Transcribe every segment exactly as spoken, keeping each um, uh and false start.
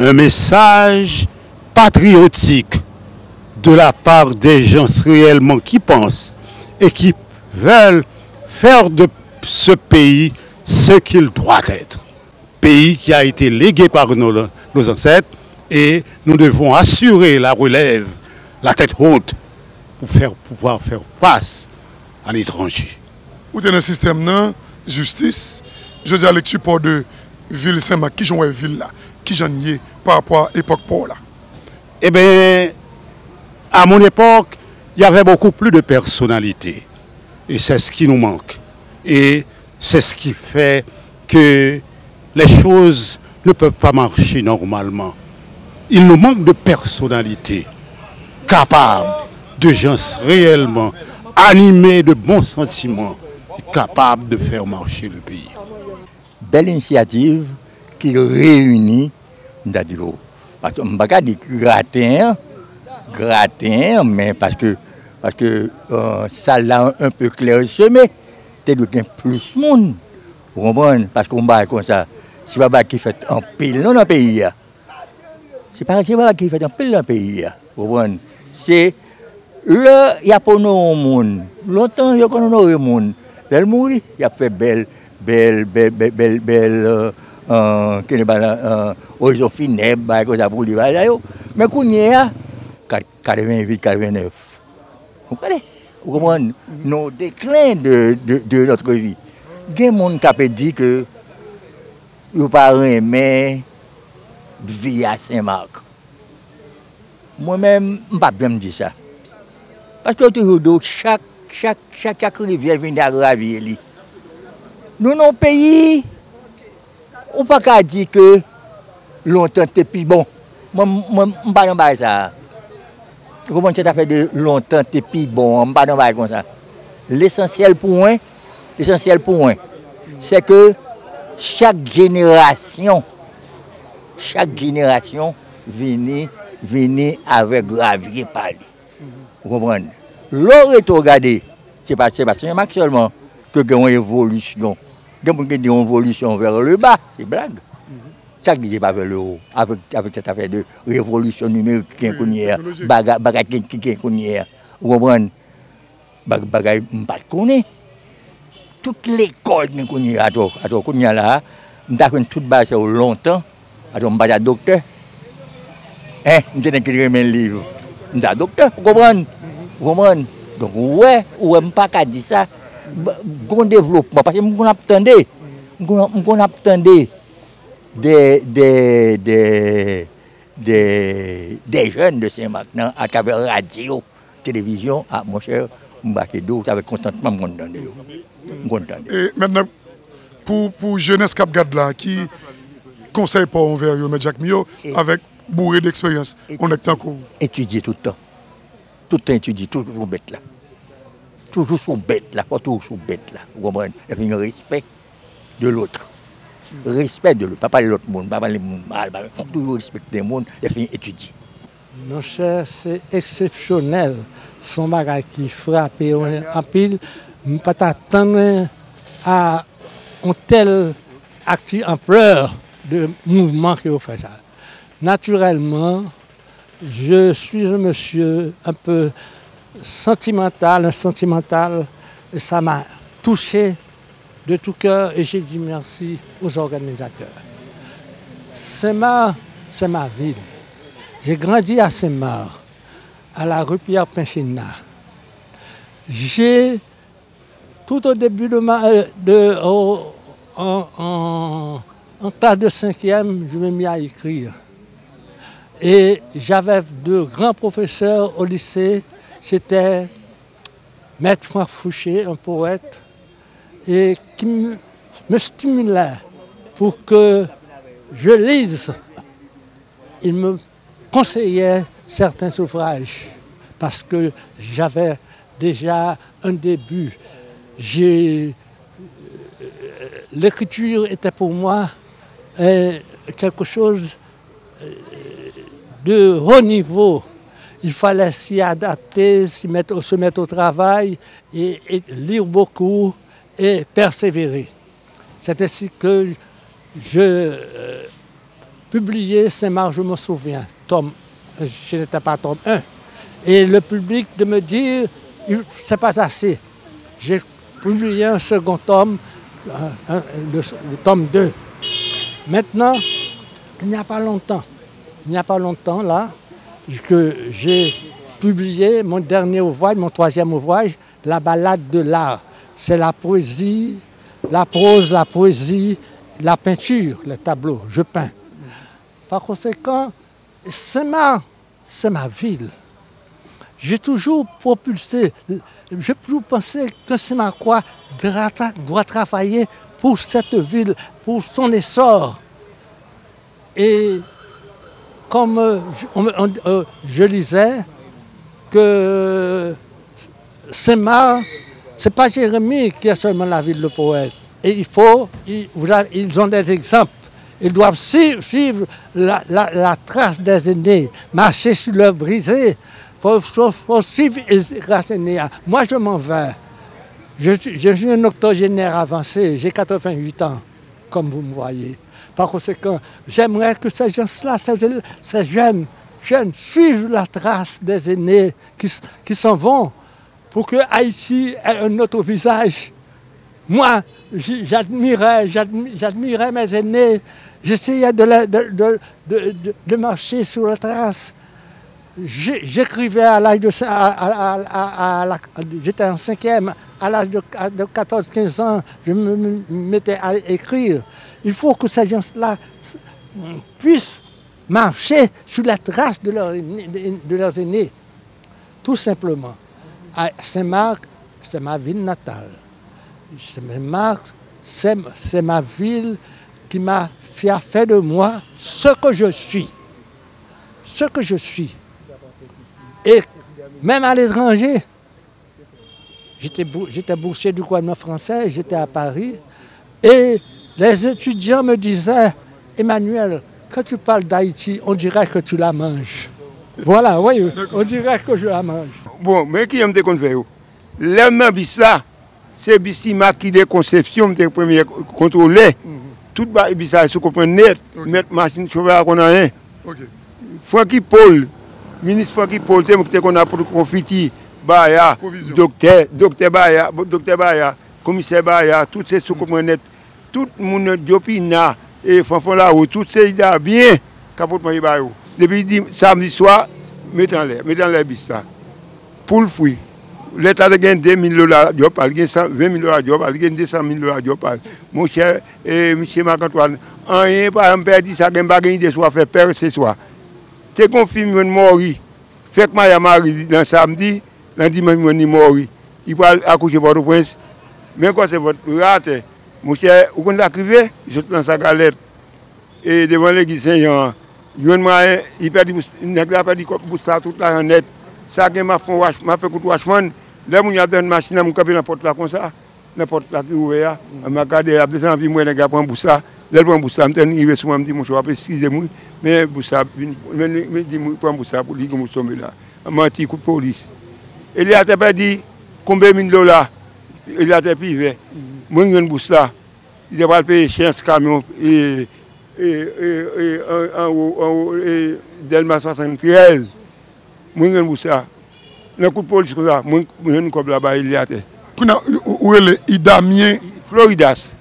Un message patriotique de la part des gens réellement qui pensent et qui veulent faire de ce pays ce qu'il doit être. Pays qui a été légué par nos, nos ancêtres et nous devons assurer la relève, la tête haute, pour faire, pouvoir faire face à l'étranger. Ou te nan sistèm nan, jistis, jodi a, lèksipò de vil Senmak, kijan w wè vil la? Kijan l ye pa rapò a epòk pa w la? Eh bien, à mon époque, il y avait beaucoup plus de personnalité. Et c'est ce qui nous manque. Et c'est ce qui fait que les choses ne peuvent pas marcher normalement. Il nous manque de personnalités capables, de gens réellement animés de bons sentiments, capables de faire marcher le pays. Bèl inisyativ ki reyini, m ta di w, paske m pa ka di graten an, graten an, men paske, paske sal la enpe klèseme, te dwe gen plis moun, ou konprann, paske yon bagay konsa, se pa bagay ki fèt anpil non nan peyi a. Se pa, se pa bagay ki fèt anpil nan peyi a. Ou konprann? Se lè y ap onore yon moun. Lontan, yo konn onore moun. Lè l mouri, y ap fè bèl, bèl, bèl, bèl, bèl, bèl, euh, euh, kene ba la, euh, orizon finèb, bagay konsa pou li, bagay sa yo. Men kounye a, kat-, katrevenwit, katrevennèf. Ou konprann? Ou konprann? Nou deklen de, de, de notre vie. Gen moun k ap di ke yo pa renmen vi a Senmak. Mwen menm, m p ap janm di sa. Paske yo toujou di w chak, chak, chak, chak rivyè vin ak gravye li. Nou nan yon peyi, ou pa ka di ke lontan te pi bon. Mwen, mwen, m pa nan bagay sa a. Ou konprann, sèt afè de lontan te pi bon an, m pa nan bagay konsa. Lesansyèl pou mwen, lesansyèl pou mwen, se ke chak jenerasyon, chak jenerasyon vini, vini avèk gravye pa li. Ou konprann? Lè w rete w gade, se pa, se pa Senmak sèlman ke gen yon evolisyon. Gen moun ki di yon evolisyon vers le bas, se blag. Sa k di se pa vers le haut, avèk, avèk sèt afè de revolisyon nimerik ki gen kounye a, bagay, bagay ki, ki gen kounye a. Ou konprann? Bag-, bagay m pa t konnen. Tout lekòl gen kounye a, atò, atò, kounye a la a, m ta jwenn tout bagay sa yo lontan, atò, m pa ta doktè. Hein, m se nèg ki renmen liv. M ta doktè, ou konprann? Ou konprann? Donk, ou wè, ou wè, m pa ka di sa. Gon devlopman, paske m konn ap tande, m konn, m konn ap tande de, de, de, de, de jèn de Senmak nan atravè radyo, televizyon, a, monchè, m pa ka di w, se avèk kontantman m konn tande yo. M konn tande. E mentnan, pou, pou jenès k ap gad la, ki konsèy pa w anvè yo, Mèt Jakmyo, avèk boure de eksperyans, yon nèg tankou w? Etidye tout tan. Tout tan etidye, toujou sou bèt la. Toujou sou bèt la, fò toujou sou bèt la. Ou konprann? Epi gen respè de lòt. Respè de lòt. Pa pale lòt moun, pa pale moun mal, pa, toujou respekte moun, epi etidye. Monchè, se eksepsyonèl. Se yon bagay ki frape mwen anpil. M pa t atann mwen a yon tèl akti anplè de mouvman ke yo fè sa. Naturellement, je suis un monsieur un peu sentimental, un sentimental, et ça m'a touché de tout cœur et j'ai dit merci aux organisateurs. Saint-Marc, c'est ma ville. J'ai grandi à Saint-Marc, à la rue Pierre Penchina. J'ai Tout au début de ma, euh, de, au, en, en, en classe de cinquième, je me mis à écrire. Et j'avais deux grands professeurs au lycée, c'était Maître Franck Fouché, un poète, et qui me, me stimulait pour que je lise. Il me conseillait certains ouvrages parce que j'avais déjà un début. J'ai, l'écriture était pour moi euh, quelque chose euh, de haut niveau. Il fallait s'y adapter, s'y mettre, se mettre au travail et, et lire beaucoup et persévérer. C'est ainsi que je, euh, publié Saint-Marc, je me souviens, tome, je n'étais pas tome un. Et le public de me dire, c'est pas assez. J'ai publié un second tome, euh, le, le tome deux. Maintenant, il n'y a pas longtemps, il n'y a pas longtemps là, que j'ai publié mon dernier ouvrage, mon troisième ouvrage, La Ballade de l'art. C'est la poésie, la prose, la poésie, la peinture, les tableaux, je peins. Par conséquent, Saint-Marc, c'est ma ville. J'ai toujours propulsé, j'ai toujours pensé que Saint-Marcois doit, doit travailler pour cette ville, pour son essor. Et comme euh, je, on- on- euh, je lisais que Saint-Marc, c'est pas Jérémie qui est seulement la ville de poètes. Et il faut, ils, vous avez- ils ont des exemples. Ils doivent suivre, suivre la, la- la trace des aînés, marcher sur leurs brisées. Faut, faut- faut suivre les traces aînées. Moi, je m'en vais. Je suis, je suis un octogénaire avancé, j'ai quatre-vingt-huit ans, comme vous me voyez. Par conséquent, j'aimerais que ces gens-là, ces, ces jeunes, jeunes suivent la trace des aînés qui, qui s'en vont pour que Haïti ait un autre visage. Moi, j- j'admirais, j'admi- j'admirais mes aînés, j'essayais de, les- de, de, de, de, de marcher sur la trace. J'ai- J'écrivais à l'âge de, à- à- à- à- à la- j'étais en cinquième, à l'âge de, de quatorze quinze ans, je me me mettais à écrire. Il faut que ces gens-là puissent marcher sur la trace de leurs aînés, de, de leurs aînés. Tout simplement. À Saint-Marc, c'est ma ville natale. Saint-Marc, c'est c'est ma ville qui m'a fait, a fait de moi ce que je suis. Ce que je suis. Et même à l'étranger, j'étais bou- j'étais boursier du gouvernement français, j'étais à Paris, et les étudiants me disaient, Emmanuel, quand tu parles d'Haïti, on dirait que tu la manges. Voilà, oui, on dirait que je la mange. Bon, men ki jan m te konn fè yo. Lè m nan bis la, se bis Simak ki de Konsepsyon m te premye kontwolè. Tout ba bis la sou konprann nèt. Mèt machin chofè a konn anyen. Francky Paul, minis Francky Paul, se mwen ki te konn ap konfiti Baya, doktè, doktè Baya, doktè Baya, komisè Baya, tout se sou konprann nèt. Tout moun nan Dyopina, e Fanfon Lawo, tout se ida byen k ap pot manje ba yo. Depi di- samdi swa, met anlè, met anlè bis la. Poul fri. Lè ta te gen de mil dola djòb pa l, li gen san- ven mil dola djòb pa l, li gen de san mil dola djòb pa l. Monchè, e, misye Marc Antoine, anyen pa janm pèdi sa, gen m pa gen ide sou afè pè se swa. Te gon fi m jwenn mòri. Fèk Maya mari li nan samdi, nan dimanch m jwenn li mòri. Li pral akouche Pòtoprens. Men konsèvòt rat. Monchè, ou konn sa k rive? Li sot nan sa galèt. E devan legliz Sen Jan an. Jwenn mwayen, li pèdi bous, nèg la pèdi kòb bous la tout lajan nèt. Sa gen m ap fè wach, m ap fè kout wachmann. Lè moun yo ap desann machin nan, m kanpe nan pòt la konsa. Nan pòt la ki ouvè a. M ap gade, l ap desann anpi m wè nèg la pran bous la. Lè l pran bous la, m tèlman rive sou mwen, m di, monchè, w ap eskize m wi. Men bous la vin, men li di m pran bous la pou li, gen bous tonbe la. Manti, kout polis. Eliatè pèdi konbe mil dola. Eliatè Pivè. Mwen jwenn bous la. Li te pral peye chens kamyon e, e, e, e, an, anwo, anwo, e, Dèlma swasanntrèz. Mwen jwenn bous la. Nan kout polis konsa, mwen, mwen jwenn kòb la bay li atè. Kounye a, ou, ou rele Idamien. Floridas.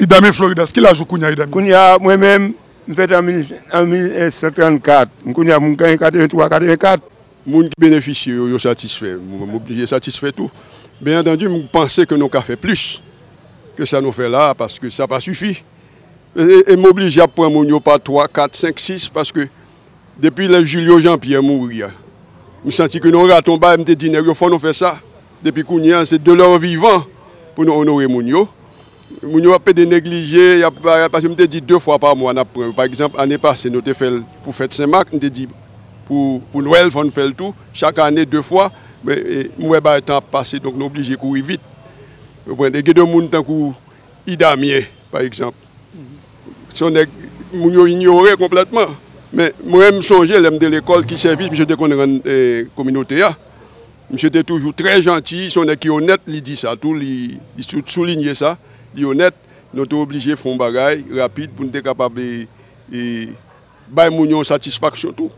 Idamien Floridas. Ki laj ou kounye a, Idamien? Kounye a, mwen menm, m fèt an mil, an mil senk san trannkat. M kounye a, m genyen katrevenntwa, katrevenkat. Moun ki benefisye yo, yo satisfè. M, m oblije satisfè tou. Byen antandi, m panse ke nou ka fè plis ke sa nou fè la a, paske sa pa sifi. E, e, e m oblije ap pran moun yo pa twa, kat, senk, sis, paske depi lè Julio Jean Pierre mouri a, m santi ke nou rate yon bagay, m te di nèg yo, fò nou fè sa. Depi kounye a, se de lè vivan pou nou onore moun yo. Moun yo ap pede neglije, y ap, paske m te di de fwa pa mwa n ap pran yo. Pa egzanp, ane pase, nou te fè l pou fèt Sen Mak, m te di pou, pou Nwèl, fò n fè l tou. Chak ane, de fwa. Men, e, m wè bagay tan ap pase, donk nou oblije kouri vit. Ou konprann? E gen de moun tankou Idamien, pa egzanp. Se yon nèg moun yo inyore konplètman. Men mwen, m sonje lè m te lekòl, ki sèvis misye te konn rann, eh, kominote a. Misye te toujou trè janti, se yon nèg ki onèt, li di sa tou, li, li sou- soulinye sa, li onèt. Nou te oblije fè yon bagay rapid pou n te kapab, eh, eh, bay moun yo yon satisfaksyon tou.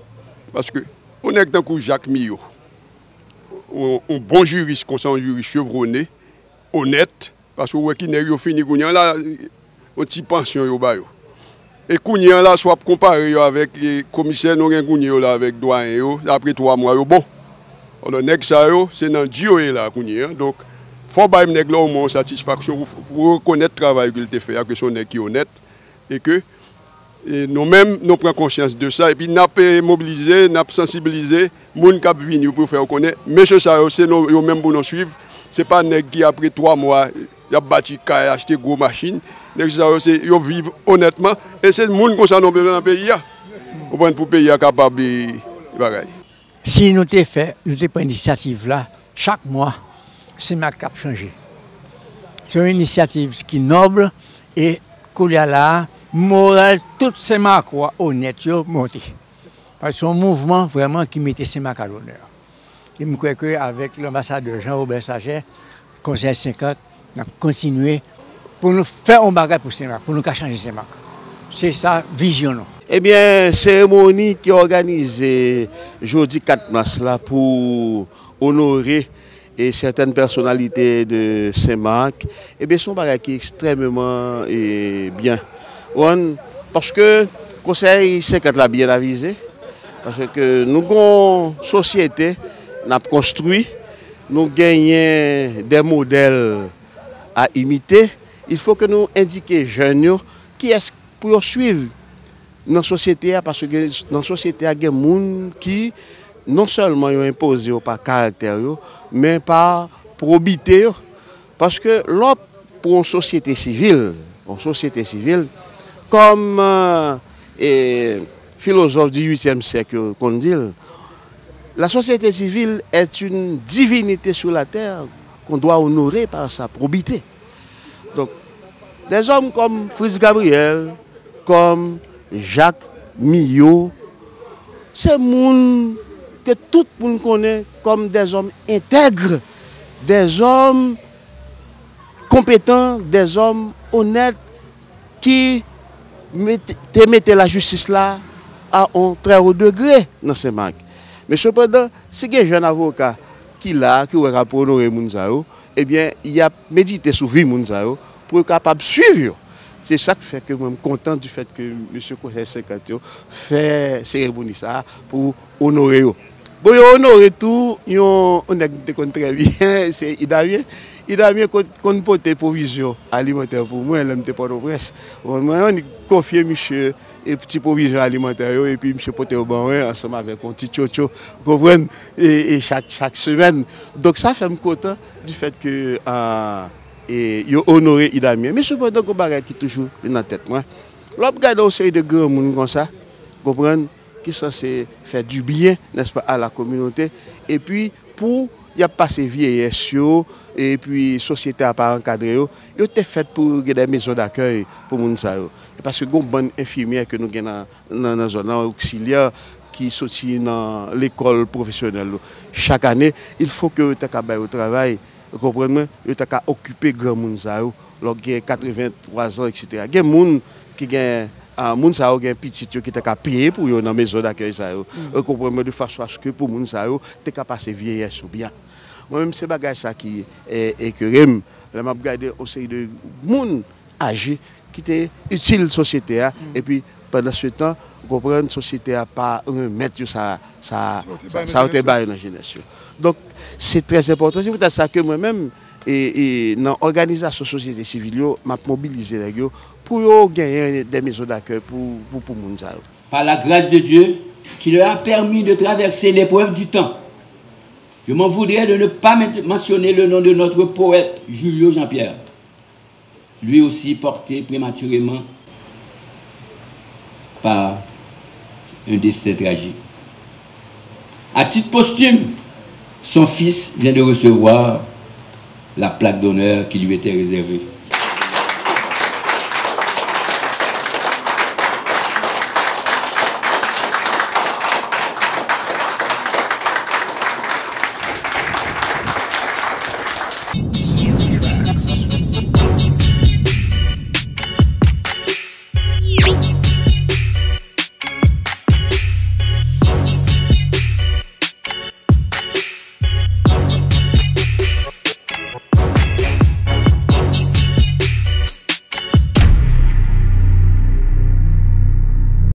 Paske yon nèg tankou Jak Miyo, yon, yon bon jiris konsa, yon jiris chevrone, onèt, paske w wè ki nèg yo fini kounye a la, yon ti pansyon yo ba yo. E kounye a la, si w ap konpare yo avèk, e, komisè nou gen kounye yo la avèk dwayen yo, apre twa mwa yo bon. Alò, nèg sa yo, se nan di yo ye la kounye a. Donk, fò w bay nèg la omwen yon satisfaksyon pou, pou rekonèt travay ke l te fè a, ke se yon nèg ki onèt, e ke, e, nou menm, nou pran konsyans de sa, epi n ap, e, mobilize, n ap sansibilize moun k ap vini pou fè yo konnen, mesye sa yo, se nou, yo menm pou nou swiv, se pa nèg ki apre twa mwa, y ap bati kay, achte gwo machin. Nèg sa yo, se, yo viv onètman. E se moun konsa nou bezwen nan peyi a. Ou konprann, pou peyi a kapab, e, bagay. Si nou te fè, nou te pran inisyativ la, chak mwa, Senmak t ap chanje. Se yon inisyativ ki nòb e koulye a la a, moral tout Senmakwa onèt yo monte. Paske se yon mouvman vrèman ki mete Senmak a lonè. E m kwè ke avèk lanbasadè Jean Robert Saget, Konsèy senkant, n ap kontinye pou nou fè yon bagay pou Senmak, pou nou ka chanje Senmak. Se sa vizyon nou. Ebyen, seremoni ki òganize jodi kat mas la pou onore e sètèn pèsonalite de Senmak, ebyen, se yon bagay ki ekstrèmeman, e, byen. Ou konprann? Paske Konsèy senkant la byen avize, paske nou gon sosyete n ap konstwi, nou genyen de modèl a imite. Il faut que nou endike jèn yo kiyès pou yo swiv nan sosyete a, paske gen, nan sosyete a, gen moun ki non sèlman yo enpoze yo pa karaktè yo, men pa pwobite yo. Paske lè w ap pou yon sosyete sivil, yon sosyete sivil, kòm, e, filozòf di uityèm syèk yo konn di l, la société civile est une divinité sur la terre qu'on doit honorer par sa probité. Donk, dèzòm kòm Fritz Gabriel, kòm Jak Miyo, se moun ke tout moun konnen kòm dèzòm entèg, dèzòm konpetan, dèzòm onèt ki mete, te mete lajistis la a on trè wo degre nan Senmak. Men sepandan, si gen jèn avoka ki la, ki wè k ap onore moun sa yo, ebyen, y ap medite sou vi moun sa yo, pou yo kapab swiv yo. Se sa k fè ke mwen, m kontan di fèt ke mesye Konsèy senkant yo fè seremoni sa a pou onore yo. Bon, yo onore tou yon, yon nèg m te konn trè byen, se Idamien. Idamien konn, konn pote pwovizyon alimantè pou mwen lè m te Pòtoprens. Bon, mwen annik konfye misye e ti pwovizyon alimantè yo, epi misye pote yo ban mwen ansanm avèk yon ti tchotcho, ou konprann, e, e chak, chak semèn. Donk, sa fè m kontan di fèt ke, a, e, yo onore Idamien. Men sepandan, gon bagay ki toujou nan tèt mwen. Lè w ap gade yon seri de granmoun konsa, konprann, ki sanse fè du bien, n'est-ce pas, à la communauté, epi pou y ap pase vyeyès yo, epi sosyete a pa ankadre yo, yo te fèt pou gen de mezon dakèy pou moun sa yo. E paske gon bann enfimyè ke nou gen nan, nan, nan zòn nan, oksilyè, ki soti nan lekòl pwofesyonèl yo. Chak ane, il faut que yo ta ka ba yo travay, ou konprann mwen, yo ta ka okipe granmoun sa yo. Lè w gen katrevenntwa zan, etsetera. Gen moun ki gen, a, moun sa yo gen pitit yo ki ta ka peye pou yo nan mezon dakèy sa yo. Ou konprann mwen, de fason aske pou moun sa yo te ka pase vyeyès yo byen. Mwen menm, se bagay sa ki, e, ekere m. Lè m ap gade yon seri de moun aje ki te itil sosyete a, epi pandan se tan, ou konprann, sosyete a pa remèt yo sa, sa, sa, sa yo te ba yo nan jenès yo. Donk, se trè enpòtan. Se poutèt sa ke mwen menm, e, e, nan òganizasyon sosyete sivil yo, m ap mobilize nèg yo pou yo genyen de mezon dakèy pou, pou, pou moun sa yo. Par la grâce de Dieu qui leur a permis de traverser l'épreuve du temps, je m'en voudrais de ne pas men-, mentionner le nom de notre poète Julio Jean-Pierre, lui aussi porté prématurément par un destin tragique. À titre posthume, son fils vient de recevoir la plaque d'honneur qui lui était réservée.